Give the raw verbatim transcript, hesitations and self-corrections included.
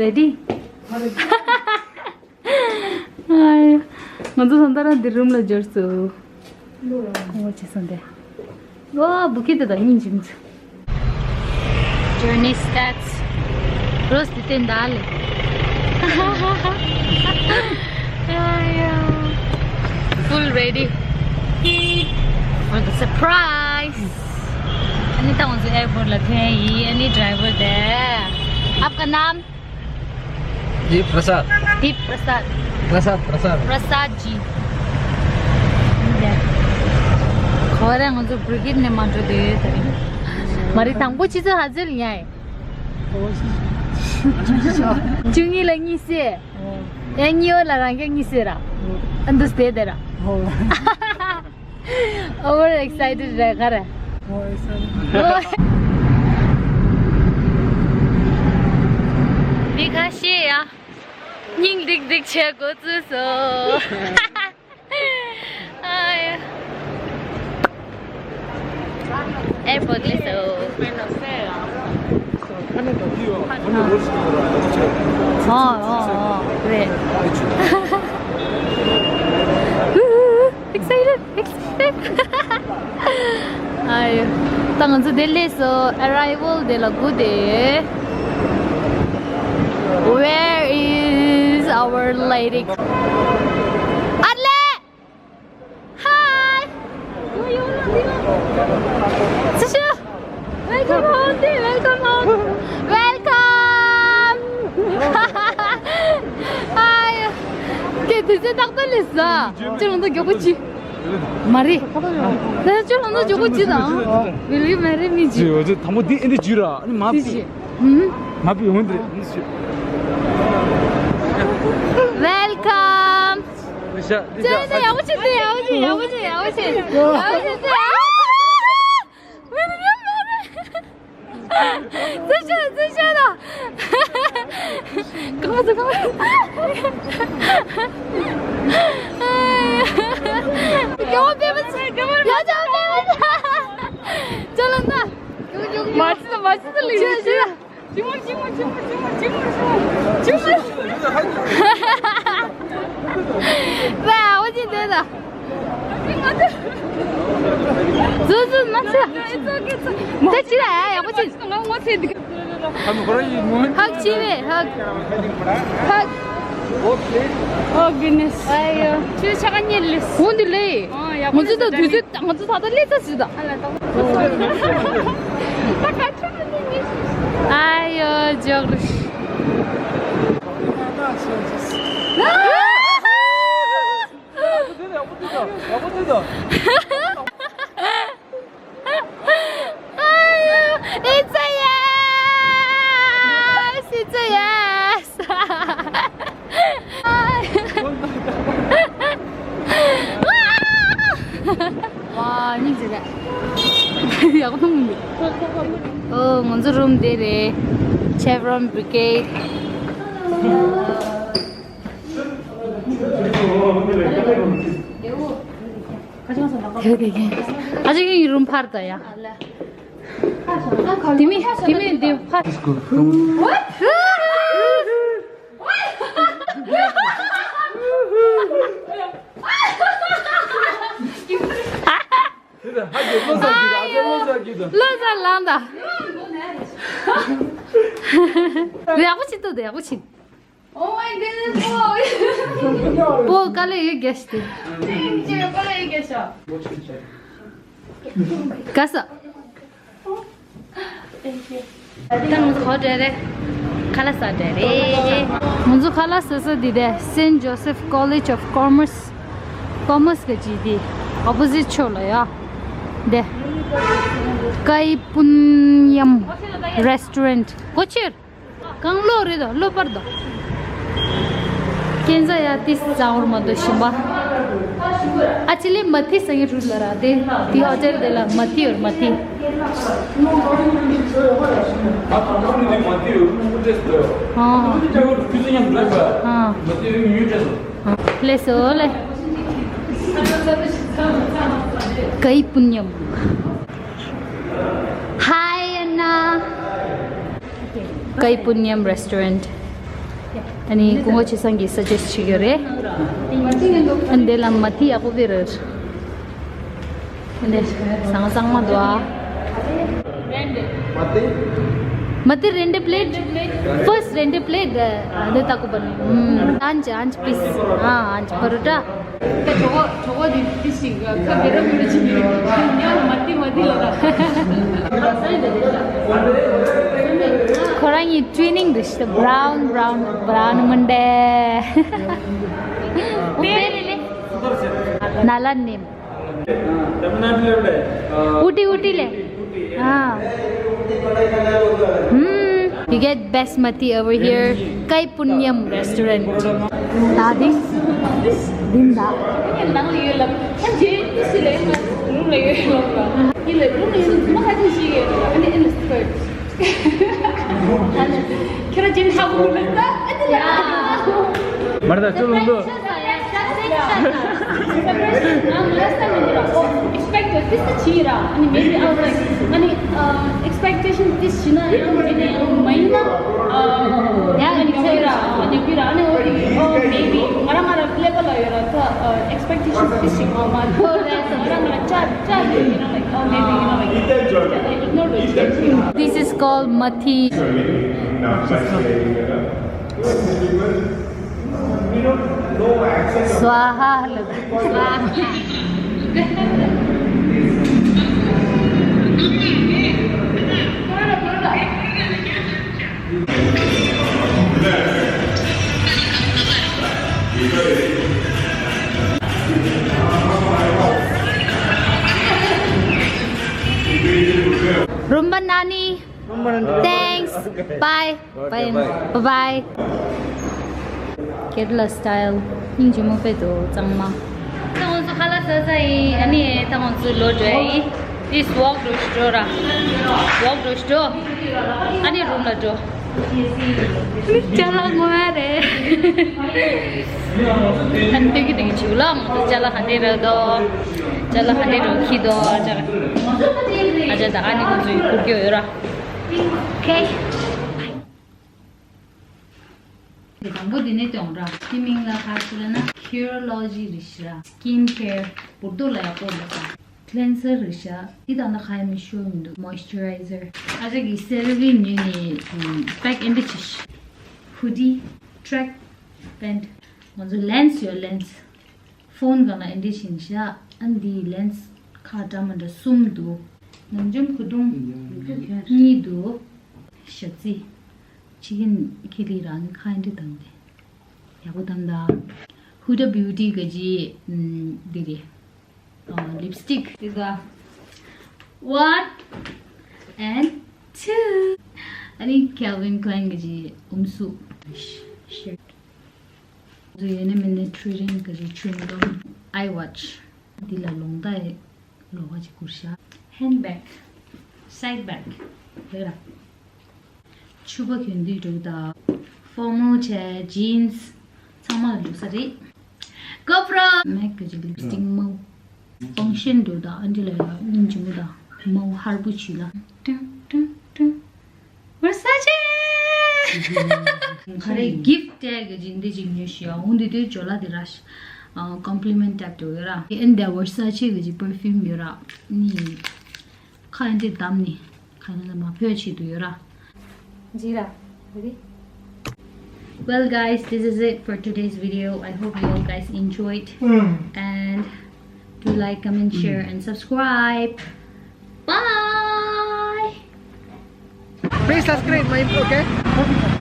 Ready? ང་ཚོ་ད་ལྟ་རང་འདི་རུམ་ལ་འབྱོར་སོང་། ཁོང་བ་ཆེ་སོང་སྟེ། ཨོ་བུ་ཁི་དེ་དང་སྙིང་རྗེ་མོ། Journey starts. Rose དེ་བསྟན་ད་ལེ། Full ready for the surprise. ཨ་ནི་ད་ང་ཚོ་airport ལ་ཐོན་ཡིན། ཨ་ནི་driver དེ། आपका नाम? दीप प्रसाद। दीप प्रसाद। प्रसाद, प्रसाद। प्रसाद जी। ཁོ་རང་ང་ཚོ་Brigade ནས་མ་འགྲོ་དེ་ད་རིང་། མ་རེད། དང་པོ་ཆུ་ཚོད་ག་ཚོད་ལ་ཡིན་ཡ། བཅུ་གཉིས་ལ་གཉིད་སད། ཨེ་གཉིས་པ་ལ་རང་སྐད་གཉིད་སད་ར། ཨ་འདུག་སྟེ་དེ་ར། Over excited རེད་ག་རེ། མི་ཁ་ཤས་ཡ། སྙིང་ལྡིག་ལྡིག་བྱེད་འགོ་བཙུགས་སོང་། ཨ་ཡ། airport སླེབས་སོང་། ཨོ་ཨོ་ཨོ་རེད། Excited, excited. ཨ་ཡོ། ད་ང་ཚོ་དེ་སླེབས་སོང་། Arrival དེ་ལ་སྒུག་དེ། Where is our lady? ཨ་ལེ། Hi. ཚུལ་ཤུ། Welcome home, dear. Welcome home. Welcome. Hi. ཁྱེད་དུས་ཚོད་ཏག་ཏག་སླེབས་སོང་། ཁྱེད་རང་ཚོ་མགྱོགས་པོ་གྱིས། མ་རེད། ད་ཁྱོད་རང་ཚོ་མགྱོགས་པོ་གྱིས་དང་། Will you marry me? ཅི་ཡོད་ཅི་དང་པོ་འདི་ཨེ་འདི་གྱིས་ར། ཨ་ནི་མ་པི། ཧུམ། མ་པི་འོན་ཏེ། Welcome. ལི་ཤ། ལི་ཤ། ཡག་པོ་བྱེད་དེ། ཡག་པོ་བྱེད། ཡག་པོ་བྱེད། ཡག་པོ་བྱེད། ཡག་པོ་བྱེད་དེ། ཚུལ་ཤུ། ཚུལ་ཤུ་དང་། གང་ཚོ་གང་། རྒྱལ་བ་པད་མ་ཚེ། རྒྱལ་བ་པད་མ་ཚེ། ཅོ་ལ་ན། མ་ཅི་ད་མ་ཅི་ད་ལི། ཅི་ཅི། ཅི་མོ་ཅི་མོ་ཅི་མོ་ཅི་མོ་ཅི་མོ་ཅི་མོ་ཅི་མོ། ཝ། འོ་ཅི་འདོད་ད། ཟུ་ཟུ་མ་ཆུ། ད་ཅི་ལ་ཡག་པོ་ཅི། ཧག་ཅི་བས་ཧག་ཧག Oh goodness. ཨ་ཡོ། ཁྱོད་ཆ་ག་ཉེར་ལེ། འོ་འདི་ལེ། ཨ་ཡག་པོ་ང་ཚོ་ད་དུས་ཚོད་ང་ཚོ་ད་ལྟ་སླེབས་ཚར་ཟིག་ད། ཨ་ལ་ད། ཨ་ཡོ་ཇོག་རི། It's a yes! It's a yes! ཝ། སྙིང་རྗེ་རེད། ཡག་པོ་མཐོང་མི་འདུག་ཨོ། ང་ཚོ་རུམ་དེ་རེད། Chevron Brigade. དེ་དེ་གིན། ཨ་ཅག་གི་རུམ་ཕར་ད་ཡ། དེ་མི་དེ་མི་དེ་ཕར། བློ་བཟང་ལངས་ད། ཡག་པོ་བྱེད་ཐུབ་དེ། ཡག་པོ་བྱེད། Oh my goodness, boy. པོ་དཀའ་ལས་ཡོད་རྒྱ་ཞིག་དེ། ཅི་དཀའ་ལས་ཡོད་རྒྱ་ཤ། ག་ས། Thank you. ད་ང་ཚོ་ག་པར་འགྲོ་རེད། ཁ་ལག་ཟ་འགྲོ་རེད། ང་ཚོ་ཁ་ལག་ཟ་ས་འདི་དེ་Saint Joseph College of Commerce, Commerce ག་ཅི་དེ་opposite ཕྱོགས་ལ་ཡ། དེ་ཀའི་པུན་ཡམ་restaurant གོ་ཕྱིར། གང་ལོ་རེད་དོ། ལོ་པར་དོ། ཁྱེད་ཚོ་ཡ་ཏིས་ཙང་བོར་མ་དོ་ཞིམ་པ། ཨ་ཅི་ལི་མ་ཐི་སང་ཡི་རུ་ལ་ར་དེ། དེ་ཧོ་ཊེལ་དེ་ལ་མ་ཐི་ཡོར་མ་ཐི། ཨ། ཨ། ལེ་སོ་ལེ། ཀའི་པུན་ཡམ། Hi, Anna. ཀའི་པུན་ཡམ་restaurant. ཨ་ནི་སྐུ་ངོ་ཆོས་བཟང་གིས་སཱ་ཇེསཊ་བྱེད་ཀྱི་རེད། ཨ་ནི་འདི་ལ་མ་ཐི་ཡག་པོ་དཔེ་རེད། ཨ་ནི་ཟང་ཟང་མ་འདུག་ཨ། མ་ཐི་རེ་འདི་པི་ལེཊ། ཕར་སི་ཊི་རེ་འདི་པི་ལེཊ་འདི་ལྟ་གོ་པ་ནི། ཨམ། ཨན་ཅི་ཨན་ཅི་པི་སི། ཨ་ཨན་ཅི་པ་རོ་ཊ། གྲོགས་གྲོགས་འདི་ཏི་ཞིག་ཁ་བེ་ར་བེ་ར་ཅི་ནི་ཉམ་མ་ཏི་མ་ཏི་ལ་ར། ཁོ་རང་གི་ཊུ་ནིང་འདི་ཤི་ཏ་བྷ་རའུན་བྷ་རའུན་བྷ་རའུན་མན་ཌེ། ཨུ་པེ་རི་ལེ། ནཱ་ལན་ནེམ། ཨུ་ཊི་ཨུ་ཊི་ལེ། ཨ། ཧུམ། You get best mati over here. Kaipunyam restaurant. ད་འདི། འདི་འདྲ། ནང་ལ་ཡོད་ལབ། ཁྱེད་ཀྱིས་ཏི་སི་ལས་ང་རུམ་ལ་ཡོད་ལབ་ལ། ཡིན་ལ་རུམ་ལ་ཡོད་ན་ཁ་ཅིག་ཤེས་ཡོད་ལ། ཨ་ནི་ཨིན་སི་ཁར་ཁྱེད་རང་ཅན་ཧ་གོ་ལ་ད། ཨ་ནི་ལ། མར་ད་ཅུ་ལུང་དུ། Expect this to cheer up. I mean, maybe I was like, I mean, uh, expectation this china, you know, maybe, uh, yeah, I mean, cheer up, I mean, cheer up, I mean, oh, maybe, ngara ngara level la yora, uh, expectations this china, ma, ngara ngara cha cha, you know, like, oh, maybe, you know, like, ignore it. This is called mati. स्वाहा। रुम्बा नानी। Thanks. Bye. Bye. Bye. Kerala style. ཉིན་རྗེ་མོ་དཔེ་འདུག་གཙང་མ། ད་ང་ཚོ་ཁ་ལག་ཟ་ཟ་ཡིན། ཨ་ནི་ད་ང་ཚོ་ལོག་འགྲོ་ཡིན། Please walk འགྲོ་ཞིག་འགྲོ་ར། walk འགྲོ་ཞིག་འགྲོ། ཨ་ནི་རུམ་ལ་འགྲོ། ཅ་ལག་ངོ་མ་རེད། ཨ་ནི་སྟོན་གྱི་སྟོན་གྱི་བྱེད་ལ་ང་ཚོ་ཅ་ལག་ག་འདྲས་རག་འདུག་ཅ་ལག་ག་འདྲས་རག་འཁྱེར་འདུག་ཅ་ལག་ཨ་ཅག་དང་ཨ་ནི་ཁོང་ཚོ་ཡི་འཁུར་གྱི་ཡོད་ར། Okay. དང་པོ་འདི་ནས་སྟོན་ར། དེ་མིང་ལ་ག་ཟེར་ན་Curology རེད་ཤག Skin care བུར་རྡོ་ལ་ཡག་པོ་འདུག་ས། Cleanser རེད་ཤག་འདི་དང་ལ་ག་ཡང་མི་ཤོར་མི་འདུག Moisturizer། ཨ་ཅག་གིས་CeraVe ཉོས་ནས་པེག་ཨེ་འདྲ་བྱས་ཤག Hoodie, track pant, ང་ཚོ་lens ཡོད་lens། ཕོན་སྒང་ལ་ཨེ་འདྲ་བྱས་ཤག་ཨ་འདི་lens ཁ་འདྲ་མ་འདྲ་གསུམ་འདུག་ནང་འཇོམས་གོས་ཐུང་གཉིས་འདུག་ཞག་རྩི། ཕྱི་རྒྱན་ཁེ་ལི་རང་ཁ་ཨེ་འདྲ་བཏང་སྟེ། ཡག་པོ་བཏང་ད། Huda Beauty གི་ཅི་འདི་རེད། ཨ་lipstick འདི་ག One and two. ཨ་ནི་Calvin Klein གི་ཅི་ཨུམ་སུ། Shirt འདི་ཡོད་ན་མེད་ན་Treating གི་ཅི་chewing gum. Eye watch འདི་ལ་ལོང་ད་ཡོད། ལོགས་ཀ་ཅིག་བསྐུར་ཤག Handbag, side bag ལེགས་ར། ཕྱུ་པ་གྱོན་དུས་འགྲོ་གི་ད། Formal བྱས་jeans ཚང་མ་ལ་འགྲོ་ས་རེད། GoPro Mac གི་ཅིག་lipstick མའོ། Function འགྲོ་ད་ཨ་འདི་ལ་ཡ་སྙིང་རྗེ་མོ་ད་མའོ་ཧར་པོ་བྱུས་ལ། ཀྲང་ཀྲང་ཀྲང་། Versace ག་རེ་gift tag གི་འདི་ཅིག་ཉོས་ཤག་འོ་འདི་དུས་ཇོ་ལ་དེ་ར་ཤག compliment tag འགྲོ་ཡོད་ར། ཨེ་འདི་Versace གི་ཅིག་perfume ཡོད་ར། ནི་ཁ་ཨེ་འདི་བསྡམས་ནི་ཁ་ཨེ་འདི་མ་ཕོད་ཆེད་དུ་ཡོད་ར། འཇིགས་ར། རེ་རེ། Well, guys, this is it for today's video. I hope you all guys enjoyed. And do like, comment, share, and subscribe. Bye. Please subscribe my, okay?